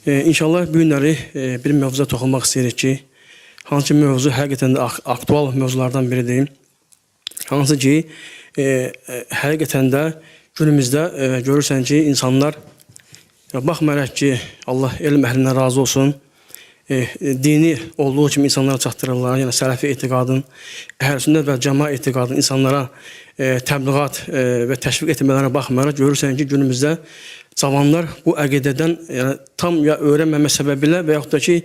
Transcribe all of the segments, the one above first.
İnşallah bu günləri bir mövzuya toxunmaq istəyirik ki, hansı ki mövzu həqiqətən də aktual mövzulardan biridir. Hansı ki, həqiqətən də günümüzdə görürsən ki, insanlar baxmayaraq ki, Allah elm əhlindən razı olsun, dini olduğu kimi insanlara çatdırırlar, yəni sələfi etiqadın, əhl-i sünnət və cəma etiqadın insanlara təbliğat və təşviq etmələrinə baxmayaraq görürsən ki, günümüzdə cavanlar bu əqidədən yəni, tam ya öyrənməmə səbəbilə və yaxud da ki,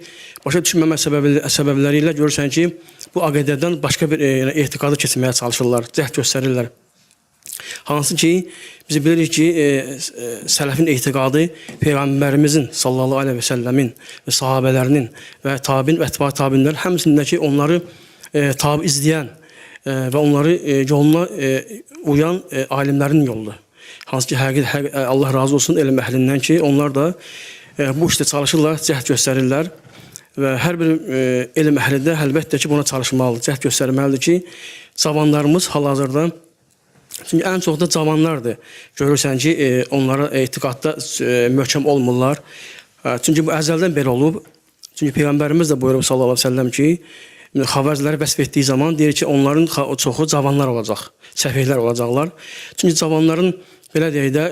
başa düşməmə səbəbləri ilə görürsən ki, bu əqidədən başqa bir yəni, etiqadı keçməyə çalışırlar, cəhd göstərirlər. Hansı ki, biz bilirik ki, sələfin etiqadı Peyğəmbərimizin sallallahu əleyhi və səlləmin və sahabelərinin və tabin və ətba tabinlər həmçinin ki, onları tabi izləyən və onları yoluna uyan alimlərin yoludur. Hansı ki, həqiq, Allah razı olsun elm əhlindən ki, onlar da bu işdə çalışırlar, cəhd göstərirlər və hər bir elm əhli də əlbəttə ki, buna çalışmalıdır, cəhd göstərməlidir ki, cavanlarımız hal-hazırda. Çünki ən çox da cavanlardır. Görürsən ki, onlara etiqadda möhkəm olmurlar. Çünki bu əzəldən belə olub. Çünki Peyğəmbərimiz də buyurub sallallahu əleyhi və səlləm ki, xavərləri vəsf etdiyi zaman deyir ki, onların çoxu cavanlar olacaq, səfehlər olacaqlar. Çünki cavanların belə deyək də,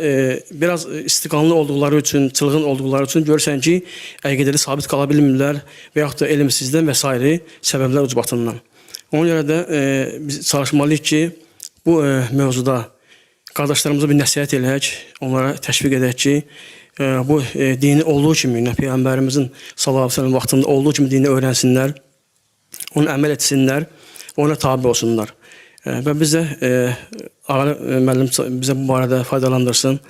biraz istiqanlı olduqları üçün, çılğın olduqları üçün görürsən ki, əqidədə sabit qala bilmirlər və yaxud da elmsizdən və sairə səbəblər ucbatından. Ona görə də biz çalışmalıyıq ki, bu mövzuda qardaşlarımıza bir nəsihət eləyək, onlara təşviq edək ki, bu dini olduğu kimi, yəni Peyğəmbərimizin sallallahu əleyhi və səlləm vaxtında olduğu kimi dini öyrənsinlər, onu əməl etsinlər və ona tabi olsunlar. Və biz də Ağalı müəllim bizə bu barədə faydalandırsın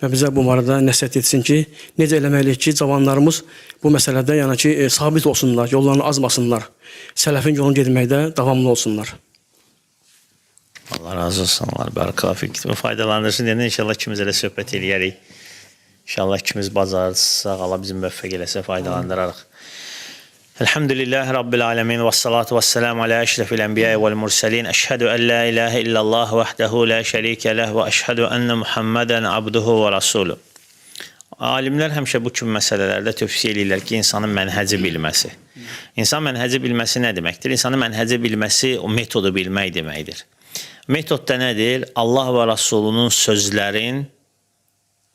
və bizə bu barədə nəsihət etsin ki, necə eləməliyik ki, cavanlarımız bu məsələdə yəni ki, sabit olsunlar, yollarını azmasınlar, sələfin yolunu getməkdə davamlı olsunlar. Allah razı olsun. Allah barakallahu fik. Faydalandırsın deyəndə inşallah ikimiz elə söhbət eləyərik. İnşallah ikimiz bacarsaq, Allah bizi müvəffəq eləsə faydalandırarıq. Elhamdülillahi Rabbil alemin və salatu və selamu alə əşrəfil ənbiya vəl mürsəlin. Əşhədu ən la ilahə illallah vəhdəhu la şərikə ləh və əşhədu ənə Muhammədən abduhu və rasuluh. Alimlər həmişə bu kimi məsələlərdə tövsiyə eləyirlər ki, insanın mənhəci bilməsi. İnsan mənhəci bilməsi nə deməkdir? İnsanın mənhəci bilməsi o metodu bilmək deməkdir. Metod da nədir? Allah və Rasulunun sözlərin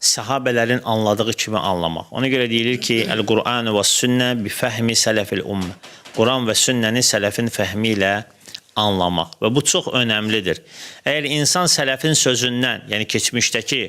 sahabələrin anladığı kimi anlamaq. Ona görə deyilir ki, Əl-Qur'an və sünnə bi fəhmi sələfil ümmə. Quran və sünnəni sələfin fəhmi ilə anlamaq. Və bu çox önəmlidir. Əgər insan sələfin sözündən, yəni keçmişdəki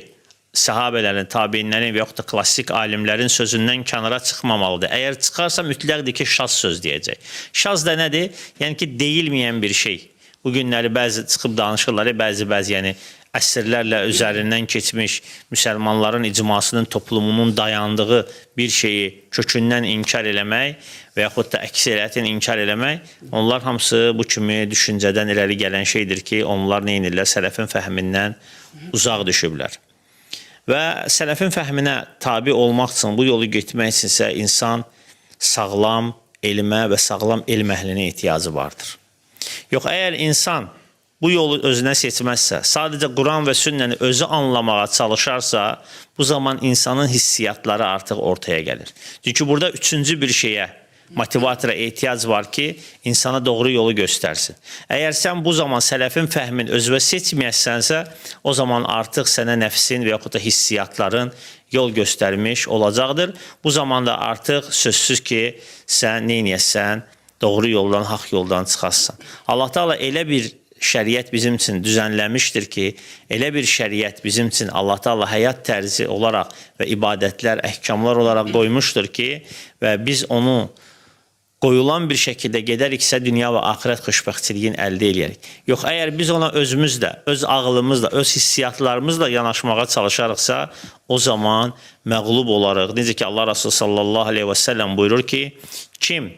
sahabələrin, tabiinlərin və yaxud da klassik alimlərin sözündən kənara çıxmamalıdır. Əgər çıxarsa mütləqdir ki, şaz söz deyəcək. Şaz da nədir? Yəni ki, deyilməyən bir şey. Bu günləri bəzi çıxıb danışırlar, bəzi, yəni əsrlərlə üzərindən keçmiş müsəlmanların icmasının, toplumunun dayandığı bir şeyi kökündən inkar eləmək və yaxud da əksəriyyətin inkar eləmək, onlar hamısı bu kimi düşüncədən irəli gələn şeydir ki, onlar nə edirlər? Sələfin fəhmindən uzaq düşüblər. Və sələfin fəhminə tabi olmaq üçün, bu yolu getmək üçünsə insan sağlam elmə və sağlam elm əhlinə ehtiyacı vardır. Yox, əgər insan bu yolu özünə seçməzsə, sadəcə Quran və sünnəni özü anlamağa çalışarsa, bu zaman insanın hissiyatları artıq ortaya gəlir. Çünki burada üçüncü bir şeyə, motivatora ehtiyac var ki, insana doğru yolu göstərsin. Əgər sən bu zaman sələfin fəhmin özünə seçməyəsənsə, o zaman artıq sənə nəfsin və yaxud da hissiyatların yol göstərmiş olacaqdır. Bu zaman da artıq sözsüz ki, sən neynəyəsən? Doğru yoldan, haqq yoldan çıxasan. Allah Teala elə bir şəriət bizim üçün düzənləmişdir ki, elə bir şəriət bizim üçün Allah Teala həyat tərzi olaraq və ibadətlər, əhkamlar olaraq qoymuşdur ki, və biz onu qoyulan bir şəkildə gedəriksə dünya və axirət xoşbəxtçiliyini əldə eləyərik. Yox, əgər biz ona özümüzlə, öz ağlımızla, öz hissiyatlarımızla yanaşmağa çalışarıqsa, o zaman məğlub olarıq. Necə ki Allah Resulü sallallahu əleyhi və səlləm buyurur ki, kim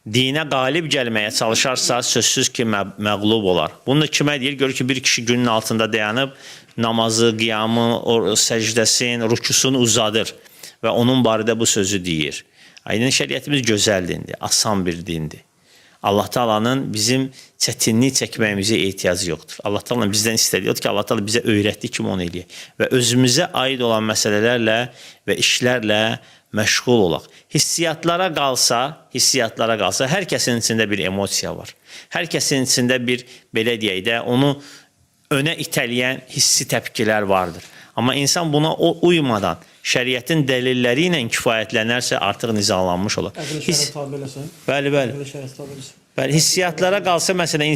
dinə qalib gəlməyə çalışarsa, sözsüz ki, məğlub olar. Bunu da kimə deyir? Görür ki, bir kişi günün altında dayanıb namazı, qiyamı, səcdəsini, rükusunu uzadır və onun barədə bu sözü deyir. Aydın şəriətimiz gözəl dindir, asan bir dindir. Allah Taala'nın bizim çətinlik çəkməyimizə ehtiyacı yoxdur. Allah Taala bizdən istədiyi odur ki, Allah Taala bizə öyrətdi ki, onu eləyək və özümüzə aid olan məsələlərlə və işlərlə məşğul olaq. Hissiyatlara qalsa, hər kəsin içində bir emosiya var. Hər kəsin içində bir belə deyək də onu önə itələyən hissi təpkilər vardır. Amma insan buna o uymadan şəriətin dəlilləri ilə kifayətlənərsə artıq nizamlanmış olar. Əqli şəriət tabe eləsən. Bəli, bəli. Əqli şəriət tabe eləsən. Bəli, hissiyatlara qalsa məsələn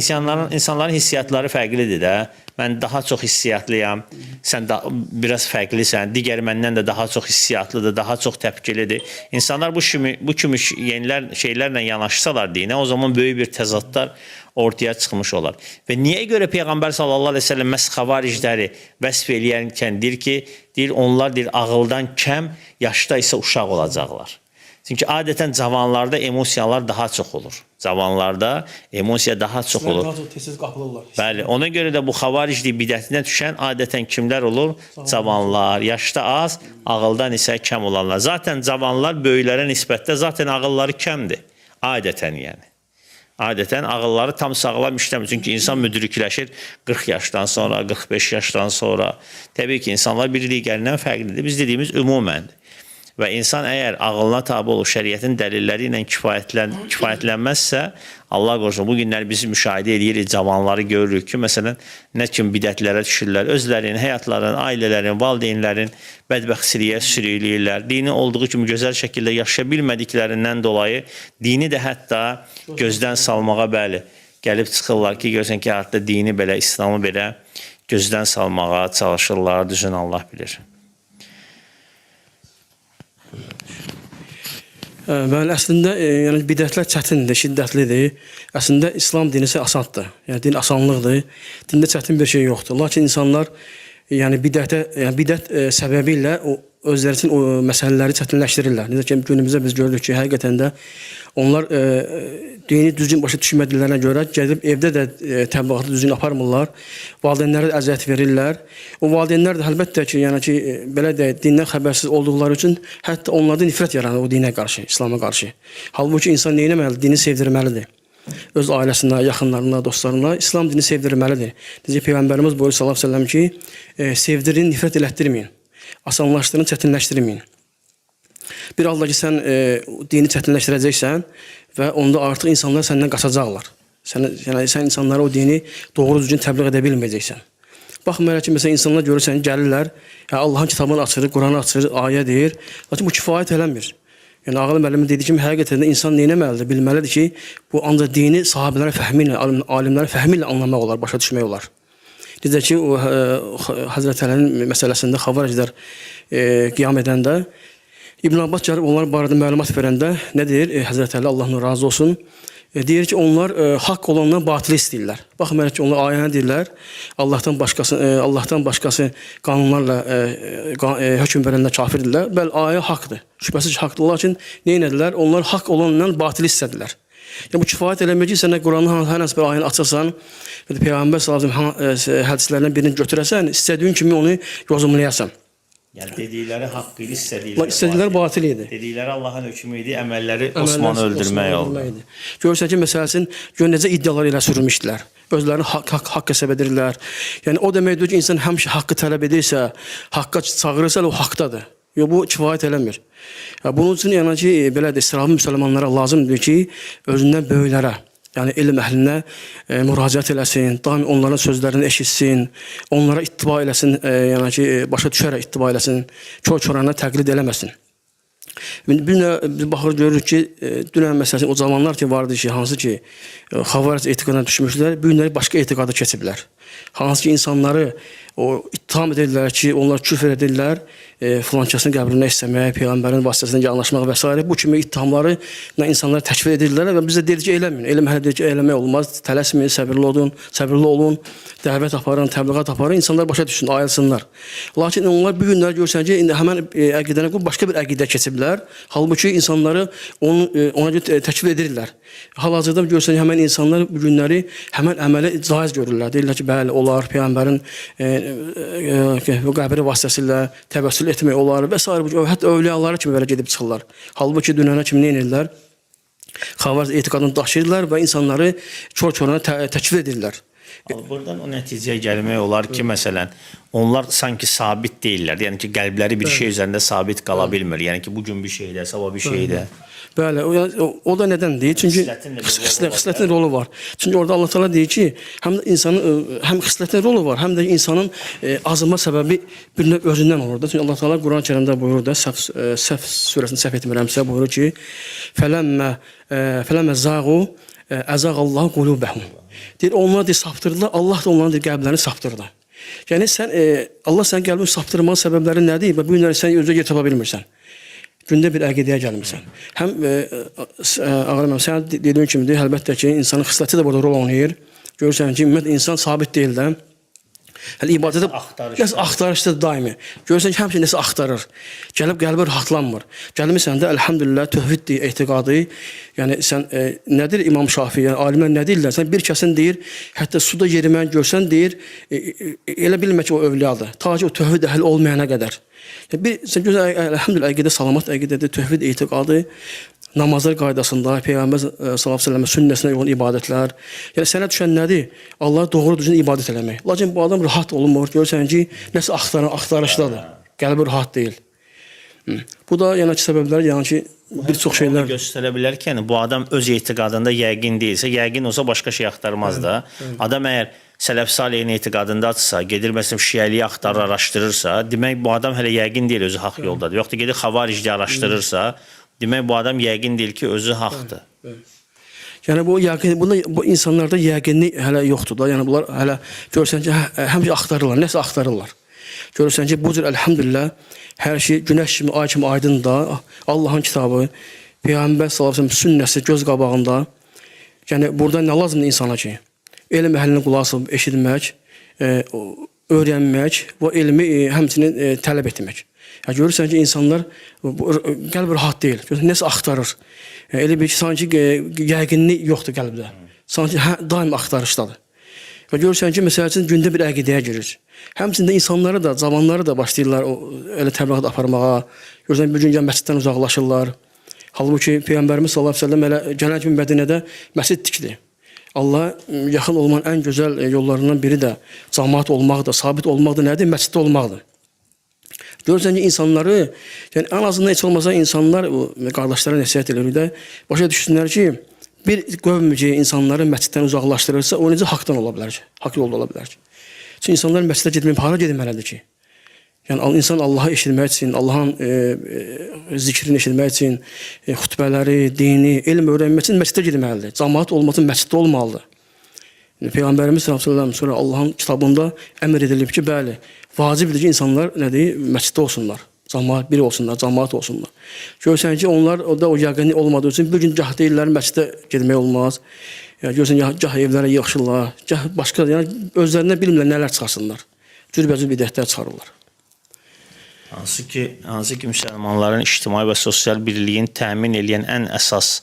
insanların hissiyatları fərqlidir də. Mən daha çox hissiyatlıyam, sən da biraz fərqlisən, digər məndən də daha çox hissiyatlıdır, daha çox təpkilidir. İnsanlar bu kimi yenilər şeylərlə yanaşsalar dinə, o zaman böyük bir təzadlar ortaya çıxmış olar. Və niyə görə Peyğəmbər sallallahu əleyhi və səlləm məhz xavaricləri vəsf eləyərkən deyir ki, deyir onlar deyir ağıldan kəm, yaşda isə uşaq olacaqlar. Çünki adətən cavanlarda emosiyalar daha çox olur. Cavanlarda emosiya daha çox olur. Daha çox tez-tez qapılırlar. Bəli, ona görə də bu xavariclik bidətinə düşən adətən kimlər olur? Cavanlar, yaşda az, ağıldan isə kəm olanlar. Zaten cavanlar böyüklərə nisbətdə zaten ağılları kəmdir. Adətən yəni. Adətən ağılları tam sağlam işləmir. Çünki insan müdrikləşir 40 yaşdan sonra, 45 yaşdan sonra. Təbii ki, insanlar bir digərindən fərqlidir. Biz dediyimiz ümuməndir. Və insan əgər ağılına tabe olub şəriətin dəlilləri ilə kifayətlənməzsə, Allah qorusun, bu günlər biz müşahidə edirik, cavanları görürük ki, məsələn, nə kimi bidətlərə düşürlər, özlərinin, həyatlarının, ailələrin, valideynlərin bədbəxtçiliyə sürükləyirlər. Dini olduğu kimi gözəl şəkildə yaşaya bilmədiklərindən dolayı dini də hətta gözdən salmağa bəli, gəlib çıxırlar ki, görürsən ki, hətta dini belə, İslamı belə gözdən salmağa çalışırlar, düzünü Allah bilir. Bəli, əslində yəni bidətlər çətindir, şiddətlidir. Əslində İslam dini isə asandır. Yəni din asanlıqdır. Dində çətin bir şey yoxdur. Lakin insanlar yəni bidətə, yəni bidət səbəbi ilə o özləri üçün o məsələləri çətinləşdirirlər. Necə ki günümüzdə biz görürük ki, həqiqətən də onlar dini düzgün başa düşmədiklərinə görə gedib evdə də təbliğatı düzgün aparmırlar. Valideynlərə də əziyyət verirlər. O valideynlər də əlbəttə ki, yəni ki belə deyək, dindən xəbərsiz olduqları üçün hətta onlarda nifrət yaranır o dinə qarşı, İslama qarşı. Halbuki insan nə etməlidir? Dini sevdirməlidir. Öz ailəsinə, yaxınlarına, dostlarına İslam dini sevdirməlidir. Necə Peyğəmbərimiz buyurur sallallahu əleyhi və səlləm ki, sevdirin, nifrət elətdirməyin. Asanlaşdırın, çətinləşdirməyin. Bir halda ki, sən dini çətinləşdirəcəksən və onda artıq insanlar səndən qaçacaqlar. Yəni, sən insanlara o dini doğru düzgün təbliğ edə bilməyəcəksən. Baxmayaraq ki, məsələn, insanlar görürsən, gəlirlər, yəni, Allahın kitabını açır, Quranı açır, ayə deyir. Lakin bu kifayət eləmir. Yəni, Ağıl müəllimin dediyi kimi, həqiqətən də insan nə etməlidir? Bilməlidir ki, bu ancaq dini sahabələrin fəhmi ilə, alimlərin fəhmi ilə anlamaq olar, başa düşmək olar. Necə ki, o Həzrət Əlinin məsələsində xavariclər qiyam edəndə İbn Abbas gəlib onlar barədə məlumat verəndə nə deyir? Həzrət Əli, Allah ondan razı olsun. Deyir ki, onlar haqq olandan batili istəyirlər. Baxmayaraq ki, onlar ayəni deyirlər. Allahdan başqası qanunlarla hökm verənlər kafirdirlər. Bəli, ayə haqdır. Şübhəsiz ki, haqdır. Lakin nə etdilər? Onlar haqq olandan batili istədilər. Yəni bu kifayət eləmir ki, sən Quranın hər hansı bir ayəni açırsan və də Peyğəmbər sallallahu əleyhi və səlləm hədislərindən birini götürəsən, istədiyin kimi onu yozumlayasan. Yəni dedikləri haqq idi, istədikləri batil idi. Dedikləri Allahın hökmü idi, əməlləri Osmanı öldürmək oldu. Görürsən ki, məsələn, gör necə iddialar ilə sürmüşdülər. Özlərini haqq hesab edirlər. Yəni o deməkdir ki, insan həmişə haqqı tələb edirsə, haqqa çağırırsa, o haqdadır. Yox, bu kifayət eləmir. Bunun üçün yəni ki, belə də istirahlı müsəlmanlara lazımdır ki, özündən böyüklərə, yəni elm əhlinə müraciət eləsin, daim onların sözlərini eşitsin, onlara ittiba eləsin, yəni ki, başa düşərək ittiba eləsin, kör-körənə təqlid eləməsin. Bir də biz baxırıq, görürük ki, dünən məsələn o zamanlar ki vardı ki, hansı ki xavaric etiqadına düşmüşdülər, bu günləri başqa etiqada keçiblər. Hansı ki insanları o ittiham edirlər ki, onlar küfr edirlər, filankəsin qəbrinə istəməyə, peyğəmbərin vasitəsilə yaxınlaşmaq və s. Bu kimi ittihamları insanları təkfir edirlər və biz də deyirik ki, eləməyin. Elm əhli deyir ki, eləmək olmaz, tələsməyin, səbirli olun, dəvət aparın, təbliğat aparın, insanlar başa düşsün, ayılsınlar. Lakin onlar bu günlər görürsən ki, indi həmən əqidəni qoyub başqa bir əqidə keçiblər. Halbuki insanları ona görə təkfir edirlər. Hal-hazırda görürsən ki, həmən insanlar bu günləri həmən əməli caiz görürlər. Deyirlər ki, bəli, olar, peyğəmbərin qəbri vasitəsilə təvəssül etmək olar və s. Hətta övliyalara kimi belə gedib çıxırlar. Halbuki dünənə kimi nə edirlər? Xavaric etiqadını daşıyırlar və insanları kor-koruna təkfir edirlər. Buradan o nəticəyə gəlmək olar ki, məsələn, onlar sanki sabit deyillər. Yəni ki, qəlbləri bir şey üzərində sabit qala bilmir. Yəni ki, bu gün bir şeydə, sabah bir şeydə. Bəli, o da nədəndir? Çünki xislətin rolu var. Çünki orada Allah Teala deyir ki, həm də insanın həm xislətin rolu var, həm də insanın azınma səbəbi bir növ özündən olur da. Çünki Allah Teala Quran-ı Kərimdə buyurur da, Səf surəsini səhv etmirəmsə buyurur ki, fələmmə zağu əzağallahu qulubəhum. Deyir, onlar deyir, saptırdılar, Allah da onların deyir, qəlblərini saptırdı. Yəni sən Allah sənin qəlbini saptırmanın səbəbləri nədir? Və bu günləri sən özünə yer tapa bilmirsən. Gündə bir əqidəyə gəlmirsən. Həm Ağarəm, sən dediyin kimidir, əlbəttə ki, insanın xisləti də burada rol oynayır. Görürsən ki, ümumiyyətlə insan sabit deyil də. Hələ ibadətə nəsə axtarışda daimi. Görürsən ki, həmişə nəsə axtarır. Gəlib qəlbi rahatlanmır. Gəlmirsən də əlhəmdülillah tövhiddir, etiqadı. Yəni sən nədir İmam Şafii, yəni alimlər nə deyirlər? Sən bir kəsin deyir, hətta suda yeriməni görsən deyir, elə bilmə ki, o övliyadır. Ta ki o tövhid əhli olmayana qədər. Yəni, bir sən gözəl əlhəmdülillah əqidə salamat əqidədir, tövhid etiqadı, namazlar qaydasında, Peyğəmbər sallallahu əleyhi və səlləmin sünnəsinə uyğun ibadətlər. Yəni sənə düşən nədir? Allaha doğru düzgün ibadət eləmək. Lakin bu adam rahat olmur. Görürsən ki, nəsə axtarışdadır. Qəlbi rahat deyil. Bu da yəni ki, səbəblər, yəni ki, bir çox şeylər göstərə bilər ki, yəni bu adam öz etiqadında yəqin deyilsə, yəqin olsa başqa şey axtarmaz da. Adam əgər sələf salihin etiqadındadırsa, gedir məsələn şiəliyi axtarır, araşdırırsa, demək bu adam hələ yəqin deyil özü haqq yoldadır. Yoxsa gedir xavaricliyi araşdırırsa, demək bu adam yəqin deyil ki, özü haqdır. Yəni bu yəqin bunda bu insanlarda yəqinlik hələ yoxdur da. Yəni bunlar hələ görürsən ki, həmişə axtarırlar, nəsə axtarırlar. Görürsən ki, bu cür əlhəmdülillah hər şey günəş kimi, ay kimi aydındır da. Allahın kitabı, Peyğəmbər sallallahu əleyhi və səlləm sünnəsi göz qabağında. Yəni burada nə lazımdır insana ki? Elm əhlinə qulaq asıb eşitmək, öyrənmək və elmi həmçinin tələb etmək. Yəni görürsən ki, insanlar qəlb rahat deyil. Görürsən, nəsə axtarır. Elə bir ki, sanki yəqinlik yoxdur qəlbdə. Sanki daim axtarışdadır. Və görürsən ki, məsəl üçün gündə bir əqidəyə girir. Həmçinin də insanları da, cavanları da başlayırlar elə təbliğat aparmağa. Görürsən, bir gün gəl məsciddən uzaqlaşırlar. Halbuki Peyğəmbərimiz sallallahu əleyhi və səlləm elə gələn kimi Mədinədə məscid tikdi. Allah yaxın olmanın ən gözəl yollarından biri də cəmaat olmaqdır, sabit olmaqdır, nədir? Məsciddə olmaqdır. Görürsən ki, insanları, yəni ən azından heç olmasa insanlar, qardaşlara nəsihət edirik də, başa düşsünlər ki, bir qövm ki, insanları məsciddən uzaqlaşdırırsa, o necə haqdan ola bilər ki, haqq yolda ola bilər ki. Çünki insanlar məscidə getməyib, hara getməlidir ki? Yəni insan Allahı eşitmək üçün, Allahın zikrini eşitmək üçün, xutbələri, dini, elm öyrənmək üçün məscidə getməlidir. Cəmaat olmaq üçün məsciddə olmalıdır. Yəni, Peyğəmbərimiz sallallahu əleyhi və səlləm sonra Allahın kitabında əmr edilib ki, bəli, vacibdir ki, insanlar nə deyir, məsciddə olsunlar. Cəmaat bir olsunlar, cəmaat olsunlar. Görürsən ki, onlar o da o yəqinlik olmadığı üçün bir gün gah deyirlər məscidə getmək olmaz. Yəni görürsən gah evlərə yığışırlar, gah başqa, yəni özlərinə bilmirlər nələr çıxarsınlar. Cürbəcür bidətlər çıxarırlar. Hansı ki müsəlmanların ictimai və sosial birliyini təmin eləyən ən əsas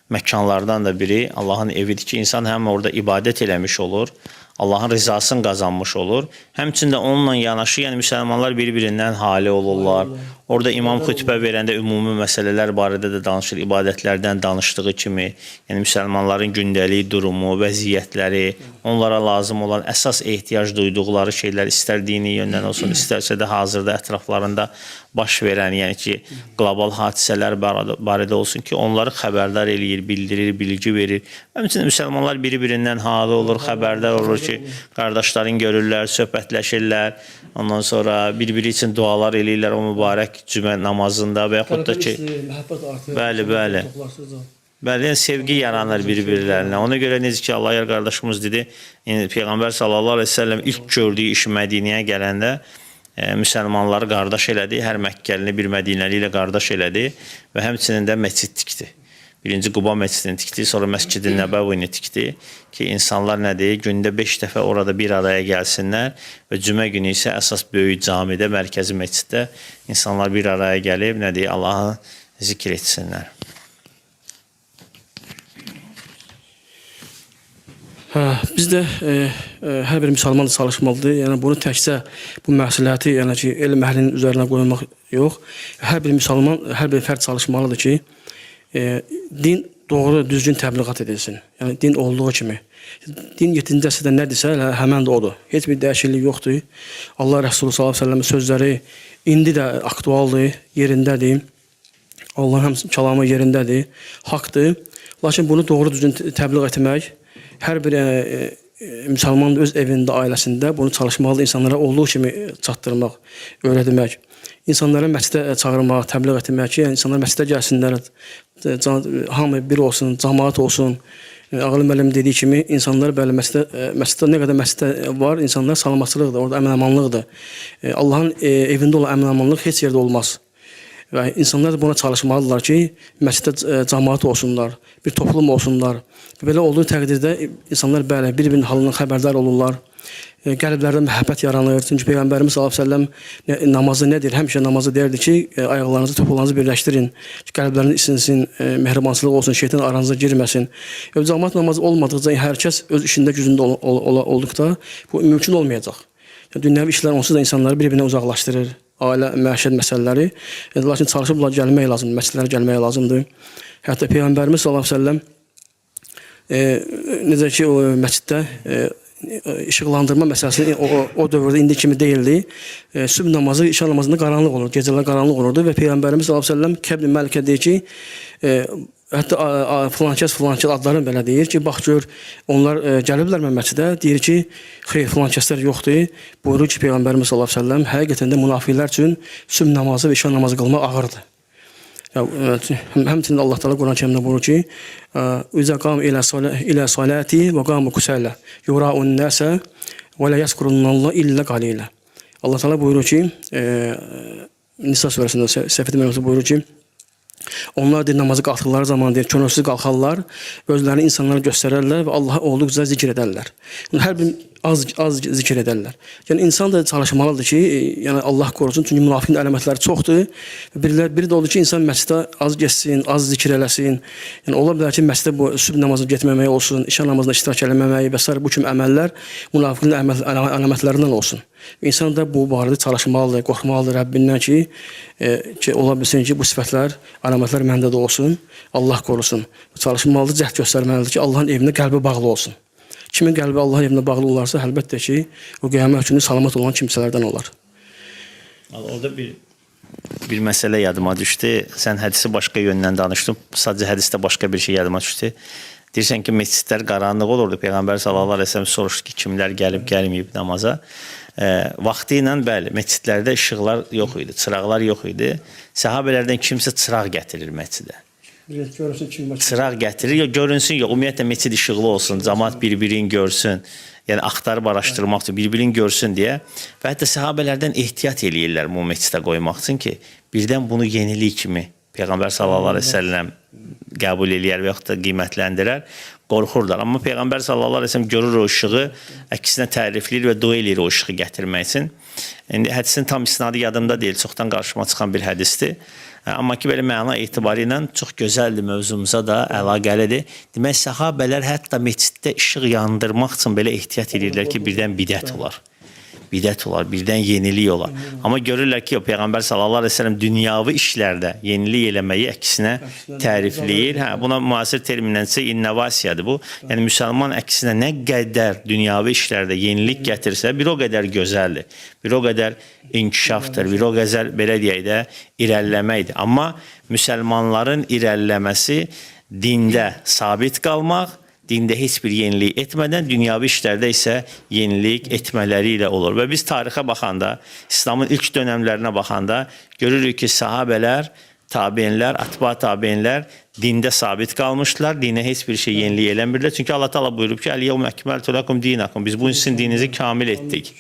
məkanlardan da biri Allahın evidir ki, insan həm orada ibadət eləmiş olur, Allahın rızasını qazanmış olur. Həmçinin də onunla yanaşı, yəni müsəlmanlar bir-birindən hali olurlar. Orada imam xütbə verəndə ümumi məsələlər barədə də danışır, ibadətlərdən danışdığı kimi, yəni müsəlmanların gündəlik durumu, vəziyyətləri, onlara lazım olan əsas ehtiyac duyduqları şeylər istər dini yöndən olsun, istərsə də hazırda ətraflarında baş verən, yəni ki, qlobal hadisələr barədə olsun ki, onları xəbərdar eləyir, bildirir, bilgi verir. Həmçinin müsəlmanlar biri-birindən hali olur, xəbərdar olur ki, qardaşların görürlər, söhbətləşirlər. Ondan sonra bir-biri üçün dualar eləyirlər o mübarək cümə namazında və yaxud da ki, məhəbbət artır. Bəli, bəli. Bəli, yəni sevgi yaranır bir-birlərinə. Ona görə necə ki Allah yar qardaşımız dedi, yəni Peyğəmbər sallallahu əleyhi və səlləm ilk gördüyü iş Mədinəyə gələndə müsəlmanları qardaş elədi, hər Məkkəlini bir Mədinəli ilə qardaş elədi və həmçinin də məscid tikdi. Birinci Quba məscidini tikdi, sonra Məscid-i Nəbəvini tikdi ki, insanlar nə deyir, gündə 5 dəfə orada bir araya gəlsinlər və cümə günü isə əsas böyük camidə, mərkəzi məsciddə insanlar bir araya gəlib, nə deyir, Allahı zikr etsinlər. Hə, biz də hər bir müsəlman da çalışmalıdır. Yəni bunu təkcə bu məsuliyyəti, yəni ki, elm əhlinin üzərinə qoymaq yox. Hər bir müsəlman, hər bir fərd çalışmalıdır ki, din doğru, düzgün təbliğat edilsin. Yəni din olduğu kimi. Din 7-ci əsrdə nədirsə, elə həmən də odur. Heç bir dəyişiklik yoxdur. Allah Rəsulü sallallahu əleyhi və səlləmin sözləri indi də aktualdır, yerindədir. Allahın həm kəlamı yerindədir, haqdır. Lakin bunu doğru düzgün təbliğ etmək, hər bir müsəlman öz evində, ailəsində bunu çalışmalıdır insanlara olduğu kimi çatdırmaq, öyrətmək. İnsanlara məscidə çağırmaq, təbliğ etmək ki, yəni insanlar məscidə gəlsinlər, hamı bir olsun, cəmaət olsun. Ağalı müəllim dediyi kimi insanlar bəli məsciddə nə qədər məsciddə var, insanlar salamatçılıqdır, orada əmin-amanlıqdır. Allahın evində olan əmin-amanlıq heç yerdə olmaz. Və insanlar da buna çalışmalıdırlar ki, məsciddə cəmaət olsunlar, bir toplum olsunlar. Belə olduğu təqdirdə insanlar bəli bir-birinin halından xəbərdar olurlar. Qəlblərdə məhəbbət yaranır. Çünki Peyğəmbərimiz sallallahu əleyhi və səlləm namazı nə deyir? Həmişə namazı deyirdi ki, ayaqlarınızı, topuqlarınızı birləşdirin. Ki, qəlbləriniz isinsin, mehribançılıq olsun, şeytan aranıza girməsin. Cəmaət namazı olmadıqca hər kəs öz işində, gücündə olduqda bu mümkün olmayacaq. Yəni, dünyəvi işlər onsuz da insanları bir-birinə uzaqlaşdırır. Ailə, məişət məsələləri. Lakin çalışıblar gəlmək lazımdır, məscidlərə gəlmək lazımdır. Hətta Peyğəmbərimiz sallallahu əleyhi və səlləm necə ki o məsciddə işıqlandırma məsələsi o dövrdə indi kimi deyildi. Sübh namazı, işa namazında qaranlıq olurdu, gecələr qaranlıq olurdu və Peyğəmbərimiz sallallahu əleyhi və səlləm Kəbl Məlikə deyir ki, hətta filankəs filankəs adlarını belə deyir ki, bax gör, onlar gəliblər məscidə, deyir ki, xeyr, filankəslər yoxdur. Buyurur ki, Peyğəmbərimiz sallallahu əleyhi və səlləm həqiqətən də münafiqlər üçün sübh namazı və işa namazı qılmaq ağırdır. Həmçinin Allah Teala Quran-ı Kərimdə buyurur ki, "İzə qam ilə salati və qamu kusala yuraun nasa və la yezkurunallah illə qalilə." Allah Teala buyurur ki, Nisa surəsində səhv etmirəmsə buyurur ki, onlar deyir, namazı qalxdıqları zaman deyir, könülsüz qalxarlar, özlərini insanlara göstərərlər və Allahı olduqca zikr edərlər. Yəni, hər bir az zikr edərlər. Yəni insan da çalışmalıdır ki, yəni Allah qorusun, çünki münafiqin əlamətləri çoxdur. Biri də odur ki, insan məscidə az getsin, az zikr eləsin. Yəni ola bilər ki, məscidə bu sübh namazına getməmək olsun, işa namazına iştirak eləməmək və sair bu kimi əməllər münafiqin əlamətlərindən olsun. İnsan da bu barədə çalışmalıdır, qorxmalıdır Rəbbindən ki, ki ola bilsin ki, bu sifətlər, əlamətlər məndə də olsun. Allah qorusun. Çalışmalıdır, cəhd göstərməlidir ki, Allahın evinə qəlbi bağlı olsun. Kimin qəlbi Allahın evinə bağlı olarsa, əlbəttə ki, o qiyamət günü salamat olan kimsələrdən olar. Orada bir məsələ yadıma düşdü. Sən hədisi başqa yöndən danışdın. Sadəcə hədisdə başqa bir şey yadıma düşdü. Deyirsən ki, məscidlər qaranlıq olurdu. Peyğəmbər sallallahu əleyhi və səlləm soruşdu ki, kimlər gəlib, gəlməyib namaza. Vaxtı ilə bəli, məscidlərdə işıqlar yox idi, çıraqlar yox idi. Səhabələrdən kimsə çıraq gətirir məscidə. Görünsün kim var. Çıraq gətirir, yox görünsün, yox ümumiyyətlə məscid işıqlı olsun, cəmaət bir-birini görsün. Yəni axtarıb araşdırmaq üçün bir-birini görsün deyə və hətta səhabələrdən ehtiyat eləyirlər bu məscidə qoymaq üçün ki, birdən bunu yenilik kimi Peyğəmbər sallallahu əleyhi və səlləm qəbul eləyər və yaxud da qiymətləndirər, qorxurlar. Amma Peyğəmbər sallallahu əleyhi və səlləm görür o işığı, əksinə tərifləyir və dua eləyir o işığı gətirmək üçün. İndi hədisin tam isnadı yadımda deyil, çoxdan qarşıma çıxan bir hədisdir. Amma ki, belə məna etibarı ilə çox gözəldir, mövzumuza da əlaqəlidir. Demək, səhabələr hətta məsciddə işıq yandırmaq üçün belə ehtiyat edirlər ki, birdən bidət olar. Bidət olar, birdən yenilik olar. Amma görürlər ki, Peyğəmbər sallallahu əleyhi və səlləm dünyavi işlərdə yenilik eləməyi əksinə tərifləyir. Hə, buna müasir terminlənsə innovasiyadır bu. Yəni müsəlman əksinə nə qədər dünyavi işlərdə yenilik gətirsə, bir o qədər gözəldir. Bir o qədər inkişafdır, bir o qədər belə deyək də irəliləməkdir. Amma müsəlmanların irəliləməsi dində sabit qalmaq, dində heç bir yenilik etmədən, dünyavi işlərdə isə yenilik etmələri ilə olur. Və biz tarixə baxanda, İslamın ilk dönəmlərinə baxanda görürük ki, sahabələr, tabeinlər, atba tabeinlər dində sabit qalmışdılar. Dinə heç bir şey yenilik eləmirlər. Çünki Allah Taala buyurub ki, "Əl-yevmə əkməltu lekum dinakum." Biz bu gün sizin dininizi kamil etdik.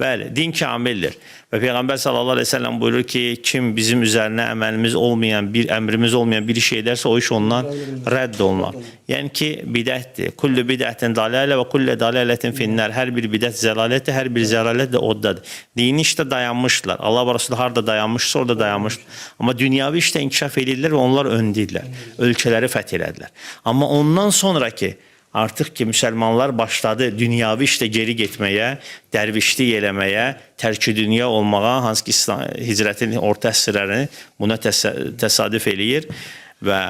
Bəli, din kamildir. Və Peyğəmbər sallallahu əleyhi və səlləm buyurur ki, kim bizim üzərinə əməlimiz olmayan, bir əmrimiz olmayan bir iş edərsə, o iş ondan rədd olunar. Yəni ki, bidətdir. Kullu bidətin dalalə və kullu dalələtin finnar. Hər bir bidət zəlalətdir, hər bir zəlalət də oddadır. Dini işdə dayanmışdılar. Allah və Rəsulü harda dayanmışsa, orada dayanmışdır. Amma dünyavi işdə inkişaf edirlər və onlar öndəydilər. Ölkələri fəth elədilər. Amma ondan sonraki artıq ki, müsəlmanlar başladı dünyavi işdə geri getməyə, dərvişlik eləməyə, tərki dünya olmağa, hansı ki İslam, hicrətin orta əsrlərini buna təsadüf eləyir və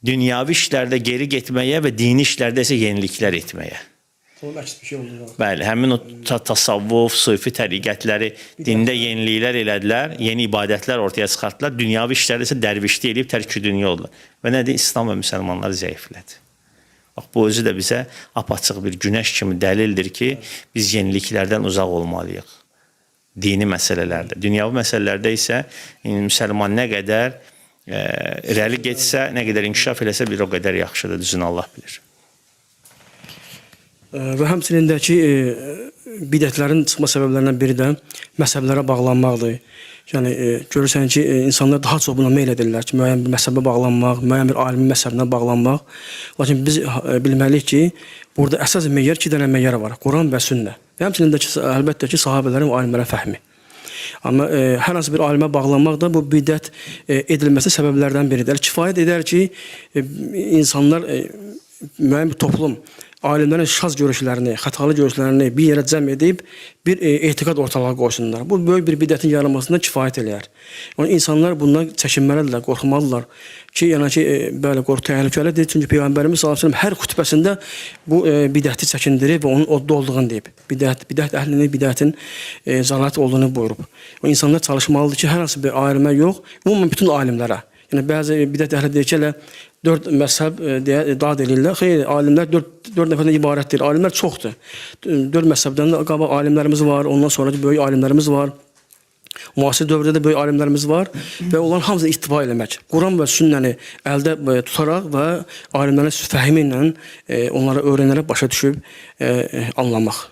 Dünyavi işlərdə geri getməyə və dini işlərdə isə yeniliklər etməyə. Tam əks bir şey oldu. Bəli, həmin o tasavvuf, sufi təriqətləri dində yeniliklər elədilər, yeni ibadətlər ortaya çıxartdılar. Dünyavi işlərdə isə dərvişlik eləyib tərk-ü dünya oldular. Və nədir? İslam və müsəlmanları zəiflədi. Bax, bu özü də bizə apaçıq bir günəş kimi dəlildir ki, biz yeniliklərdən uzaq olmalıyıq. Dini məsələlərdə. Dünyavi məsələlərdə isə müsəlman nə qədər irəli getsə, nə qədər inkişaf eləsə bir o qədər yaxşıdır, düzünü Allah bilir. Və həmçinin də ki, bidətlərin çıxma səbəblərindən biri də məzhəblərə bağlanmaqdır. Yəni görürsən ki, insanlar daha çox buna meyl edirlər ki, müəyyən bir məzhəbə bağlanmaq, müəyyən bir alimin məzhəbinə bağlanmaq. Lakin biz bilməliyik ki, burada əsas meyar iki dənə meyar var: Quran və sünnə. Və həmçinin də ki, əlbəttə ki, sahabələrin və alimlərin fəhmi. Amma hər hansı bir alimə bağlanmaq da bu bidət edilməsi səbəblərdən biridir. Kifayət edər ki, insanlar müəyyən bir toplum alimlərin şaz görüşlərini, xətalı görüşlərini bir yerə cəm edib bir etiqad ortalığa qoysunlar. Bu böyük bir bidətin yaranmasına kifayət eləyər. Yəni insanlar bundan çəkinməlidirlər, qorxmalıdırlar ki, yəni ki, bəli, qorxu təhlükəlidir. Çünki Peyğəmbərimiz sallallahu əleyhi və səlləm hər xutbəsində bu bidəti çəkindirib və onun odda olduğunu deyib. Bidət əhlinin bidətin zəlalət olduğunu buyurub. O insanlar çalışmalıdır ki, hər hansı bir alimə yox, ümumən bütün alimlərə. Yəni bəzi bidət əhli deyir ki, elə 4 məzhəb deyə dad eləyirlər. Xeyr, alimlər 4 nəfərdən ibarət deyil. Alimlər çoxdur. 4 məzhəbdən də qabaq alimlərimiz var, ondan sonra böyük alimlərimiz var. Müasir dövrdə də böyük alimlərimiz var və onların hamısını ittiba eləmək. Quran və sünnəni əldə tutaraq və alimlərin fəhmi ilə onları öyrənərək başa düşüb anlamaq.